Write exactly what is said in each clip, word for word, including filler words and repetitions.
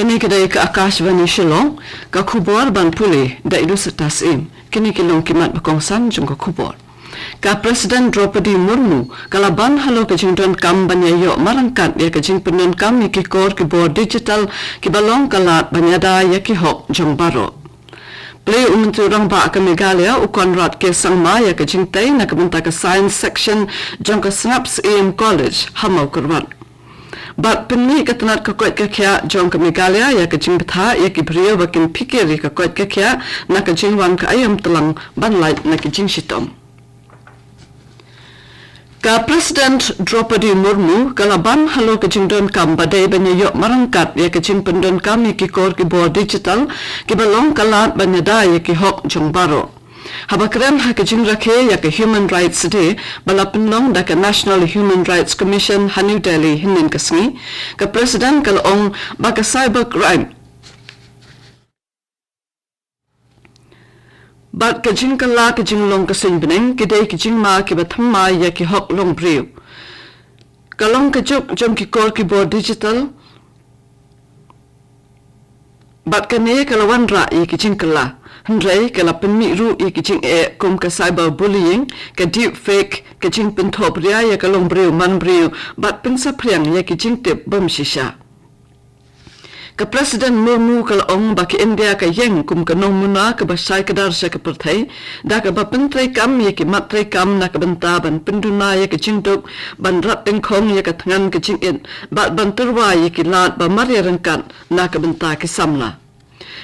Kane ka dei ka Akashvani Shillong, ka khubor ban pule da i Lusita Syiem. Kine ki long ki mat ba kongsan jong ka khubor. Ka President Droupadi Murmu ka la ban halor ka jingdonkam ban ïa ïoh marangkat ïa ka jingpyndonkam ïa ki kor ki bor digital kiba long ka lad ban ïada ïa ki hok jong baroh. Plie u Myntri Rangbah ka Meghalaya u Conrad K Sangma ïa ka jingtei na ka bynta ka Science Section jong ka Sngap Syiem College ha Mawkyrwat. Bad pynmih ka tnat ka koit ka khiah jong ka Meghalaya ïa ka jingbthah ïa ki briew ba kin phikir ïa ka koit ka khiah na ka jingwan ka aïom tlang ban lait na ki jingshitom. Ka President Droupadi Murmu ka la ban halor ka jingdonkam ba dei ban ïa ïoh marangkat ïa ka jingpyndonkam ïa ki kor ki bor digital kiba long ka lad ban ïada ïa ki hok jong baroh. Haba kren ha ka jingrakhe ïa ka Human Rights Day ba la pynlong da ka National Human Rights Commission ha New Delhi hynnin ka sngi, ka President ka la ong ba ka cyber crime bad ka jingkylla ka jinglong ka suiñ bneng ki dei ki jingma kiba thymmai ïa ki hok longbriew. Ka long ka juk jong ki kor ki bor digital bad kane ka la wanrah ïa ki jingkylla. Hynrei ka la pynmih ruh ïa ki jingeh kum ka cyber bullying, ka deepfake, ka jingpynthohbria ïa ka longbriew manbriew bad pynsaphriang ïa ki jingtip bym shisha. Ka President Murmu ka la ong ba ka India ka ïeng kum ka nongmuna kaba shai kdar sha ka pyrthei da kaba pyntreikam ïa ki mat treikam na ka bynta ban pynduna ïa ka jingduk ban rat tyngkhong ïa ka thngan ka jingit bad ban tyrwa ïa ki lad ba mareh ryngkat na ka bynta ki samla.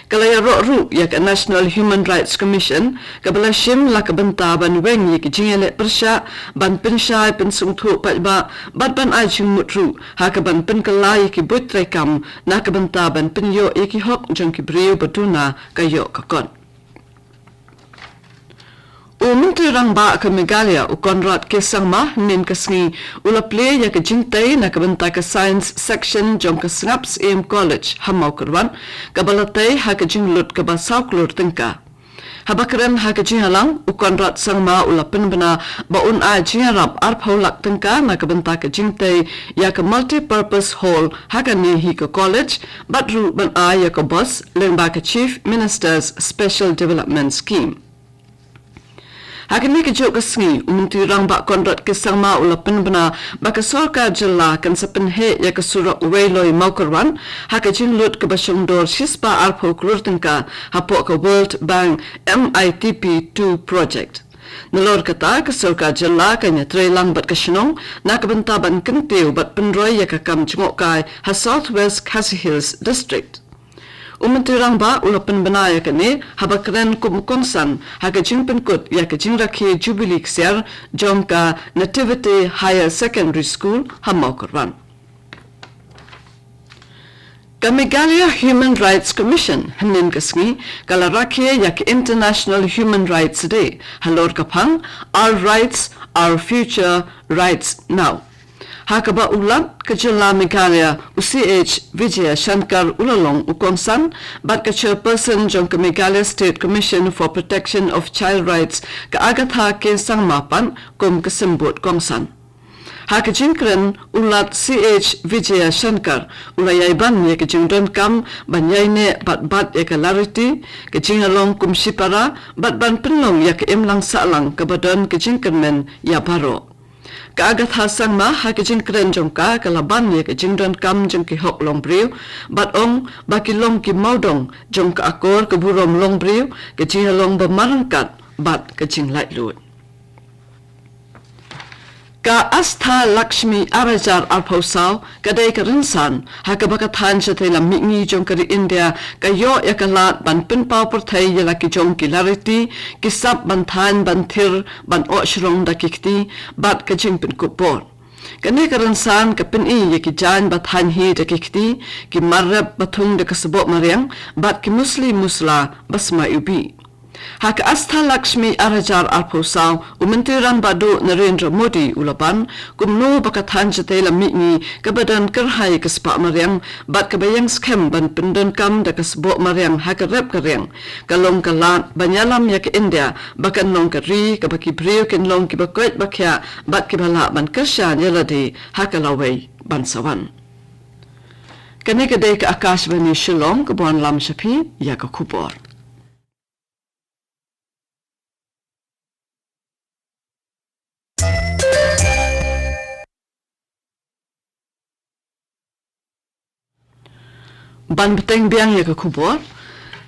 Ka la ïaroh ruh ïa ka National Human Rights Commission kaba la shim la ka bynta ban weng ïa ki jingïaleh pyrshah, ban pynshai pynsngewthuh paidbah bad ban ai jingmut ruh ha kaban pynkylla ïa ki buit treikam na ka bynta ban pynïoh ïa ki hok jong ki briew ba duna ka ïoh ka kot. U Myntri Rangbah ka Meghalaya u Conrad K Sangma hynnin ka sngi u la plie ïa ka jingtei na ka bynta ka Science Section jong ka Sngap Syiem College ha Mawkyrwat kaba la tei ha ka jinglut kaba saw klur tyngka. Haba kren ha ka jingïalang u Conrad Sangma u la pynbna ba un ai jingïarap arphew lak tyngka na ka bynta ka jingtei ïa ka Multipurpose Hall ha kane hi ka college bad ruh ban ai ïa ka bus lyngba ka Chief Minister's Special Development Scheme. Ha kane kajuh ka sngi u Myntri Rangbah Conrad K Sangma u la pynbna ba ka sorkar jylla kan sa pynheh ïa ka surok Weiloi Mawkyrwat ha ka jinglut kaba shongdor shispah arphew klur tyngka hapoh ka World Bank M I T P two project. Nalor kata ka sorkar jylla kan ïatreilang bad ka shnong na ka bynta ban kyntiew bad pynroi ïa ka kam jngohkai ha South West Khasi Hills District. U Myntri Rangbah u la pynbna ïa kane haba kren kum u kongsan ha ka jingpynkut ïa ka jingrakhe Jubilee ksiar jong ka Nativity Higher Secondary School ha Mawkyrwat. Ka Meghalaya Human Rights Commission hynnin ka sngi ka la rakhe ïa ka International Human Rights Day halor ka phang Our Rights, Our Future, Rights Now. Ha kaba u Lat ka jylla Meghalaya u C H Vijayashankar u la long u kongsan bad ka Chairperson jong ka Meghalaya State Commission for Protection of Child Rights ka Agatha K Sangma pat kum ka symbud kongsan. Ha ka jingkren u Lat C H Vijayashankar u la ïai ban ïa ka jingdonkam ban ïaineh bad bat ïa ka lariti, ka jingïalong kum shipara bad ban pynlong ïa ka imlang sahlang kaba don ka jingkyrmen ïa baroh. Ka Agatha Sangma ha ka jingkren jong ka ka la ban ïa ka jingdonkam jong ki hok longbriew bad ong ba ki long ki mawdong jong ka akor ka burom longbriew, ka jingïalong ba marangkat bad ka jinglaitluid. Ka Ashta Lakshmi ar hajar arphew saw ka dei ka rynsan ha kaba ka thaiñ shatei lam mihngi jong ka ri India ka ïoh ïa ka lad ban pynpaw pyrthei ïa la ki jong ki lariti, ki sap ban thaiñ ban thir ban oh shrong da ki kti bad ka jingpynkup bor. Kane ka rynsan ka pyni ïa ki jaiñ ba thaiñ hi da ki kti, ki mar rep ba thung da ka sboh mariang bad ki musli musla ba smai u bih. Ha ka Ashta Lakshmi ar hajar arphew saw u Myntri Rangbah Duh Narendra Modi u la ban kumno ba ka thaiñ shatei lam mihngi kaba don kyrhai ka spah mariang bad kaba ïeng skhem ban pyndonkam da ka sboh mariang ha ka rep ka riang ka long ka lad ban ïalam ïa ka India ba kan long ka ri kaba ki briew kin long kiba koit ba khiah bad kiba lah ban kyrshan ïa lade ha ka lawei ban sa wan. Kane ka dei ka Akashvani Shillong, ka ban lam sha phi ïa ka khubor. Ban bteng biang ïa ka khubor.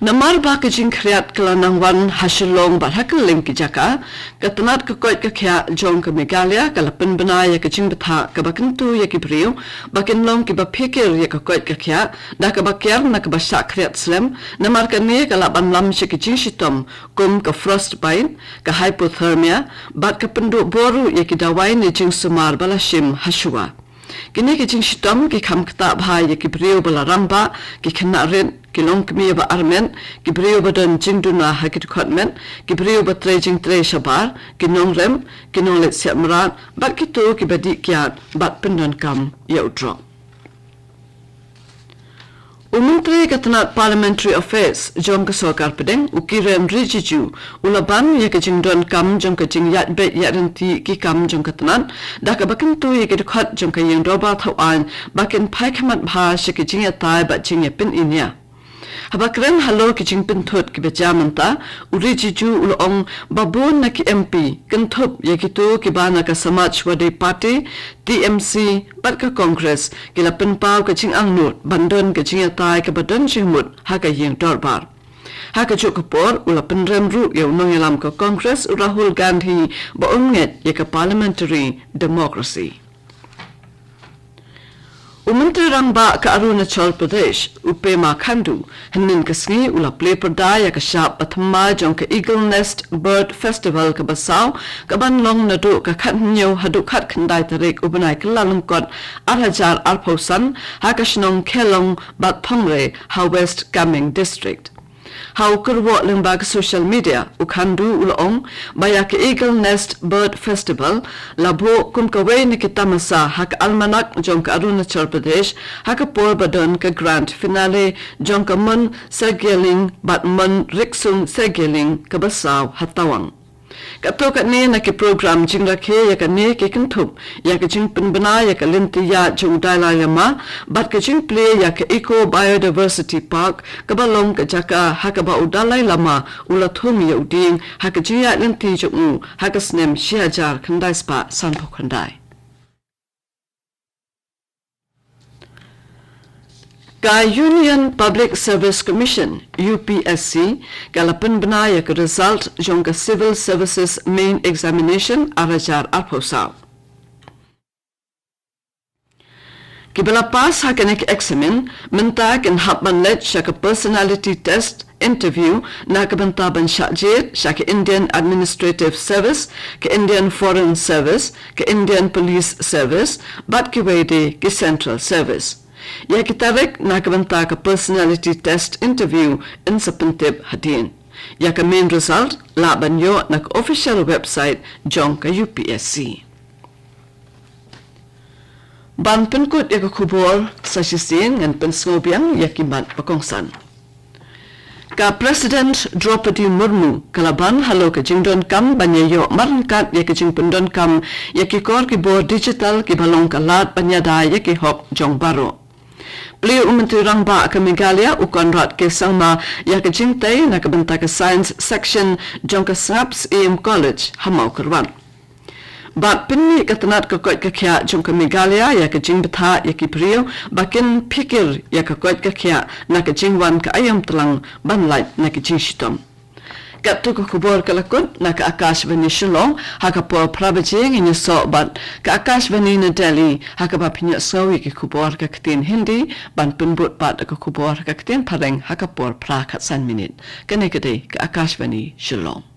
Namar ba ka jingkhriat ka la nang wan ha Shillong bad ha kylleng ki jaka, ka tnat ka koit ka khiah jong ka Meghalaya ka la pynbna ïa ka jingbthah kaba kyntu ïa ki briew ba kin long kiba phikir ïa ka koit ka khiah da kaba kiar na kaba shah khriat slem, namar kane ka lah ban lam sha ki jingshitom kum ka frostbite, ka hypothermia bad ka pynduh bor ruh ïa ki dawai ne jingsumar ba la shim ha shuwa. Kine ki jingshitom ki kham ktah bha ïa ki briew ba la rangbah, ki khynnah rit, ki longkmie ba armet, ki briew ba don jingduna ha ki dkhot met, ki briew ba trei jingtrei shabar, ki nongrem, ki nongleit siat mrad bad kito kiba dih kiad bad pyndonkam ïa u drok. U Myntri ka tnat Parliamentary Affairs jong ka Sorkar Pdeng, u Kiren Rijiju, u la ban ïa ka jingdonkam jong ka jingïaid beit ïaid ryntih ki kam jong ka tnat da kaba kyntu ïa ki dkhot jong ka Ïing Dorbar Thawaiñ ba kin phai khmat bha sha ki jingïatai bad jingïapyniñia. Haba kren halor ki jingpynthut kiba jia mynta, u Rijiju u la ong ba bun na ki M P, kynthup ïa kito kiba na ka Samajwadi Party, T M C bad ka Congress, ki la pynpaw ka jingangnud ban don ka jingïatai kaba don jingmut ha ka Ïing Dorbar. Ha kajuh ka por u la pynrem ruh ïa u nongïalam ka Congress, u Rahul Gandhi, ba un ngeit ïa ka parliamentary democracy. U Myntri Rangbah ka Arunachal Pradesh, u Pema Khandu, hynnin ka sngi u la plie pyrda ïa ka shap ba thymmai jong ka Eagle Nest Bird Festival kaba saw, kaban long naduh ka khathynñiew haduh khatkhyndai tarik u bnai Kyllalyngkot ar hajar arphew san ha ka shnong Khelong bad Thongre ha West Kameng District. Ha u kyrwoh lyngba ka social media, u Khandu u la ong ba ïa ka Eagle Nest Bird Festival la buh kum kawei na ki tamasa ha ka almanak jong ka Arunachal Pradesh ha ka por ba don ka grand finale jong ka Mon Sergialing bad Mon Riksung Sergialing kaba saw ha Tawang. Katto katne na ki program jingrakhe ïa kane ki kynthup ïa ka jingpynbna ïa ka lynti ïaid jong u Dalai Lama bad ka jingplie ïa ka Eco Biodiversity Park kaba long ka jaka ha kaba u Dalai Lama u la thung ïa u dieng ha ka jingïaid lynti jong u ha ka snem shi hajar khyndai spah sanphew khyndai. Ka Union Public Service Commission, U P S C, ka la pynbna ïa ka result jong ka Civil Services Main Examination ar hajar arphew saw. Kiba la pass ha kane ka eksamin mynta kin hap ban leit sha ka personality test interview na ka bynta ban shah jied sha ka Indian Administrative Service, ka Indian Foreign Service, ka Indian Police Service bad kiwei de ki Central Service. Ïa ki tarik na ka bynta ka personality test interview yn sa pyntip hadien. Ïa ka main result lah ban ïoh na ka official website jong ka U P S C. Ban pynkut ïa ka khubor sa shisien, ngan pynsngew biang ïa ki mat ba kongsan. Ka President Droupadi Murmu ka la ban halor ka jingdonkam ban ïa ïoh marryngkat ïa ka jingpyndonkam ïa ki kor ki bor digital kiba long ka lad ban ïada ïa ki hok jong baroh. Plie u Myntri Rangbah ka Meghalaya, u Conrad K Sangma, ïa ka jingtei na ka bynta ka Science Section jong ka Sngap Syiem College ha Mawkyrwat. Bad pynmih ka tnat ka koit ka khiah jong ka Meghalaya ïa ka jingbthah ïa ki briew ba kin phikir ïa ka koit ka khiah na ka jingwan ka aïom tlang ban lait na ka jingshitom. Katto ka khubor ka la kut na ka Akashvani Shillong. Ha ka por phra baje ngin ïasoh bad ka Akashvani na Delhi ha kaba phin ïohsngew ïa ki khubor ka ktien Hindi, ban pynbud pat ka khubor ka ktien Phareng ha ka por phra khatsan minit. Kane ka dei ka Akashvani Shillong.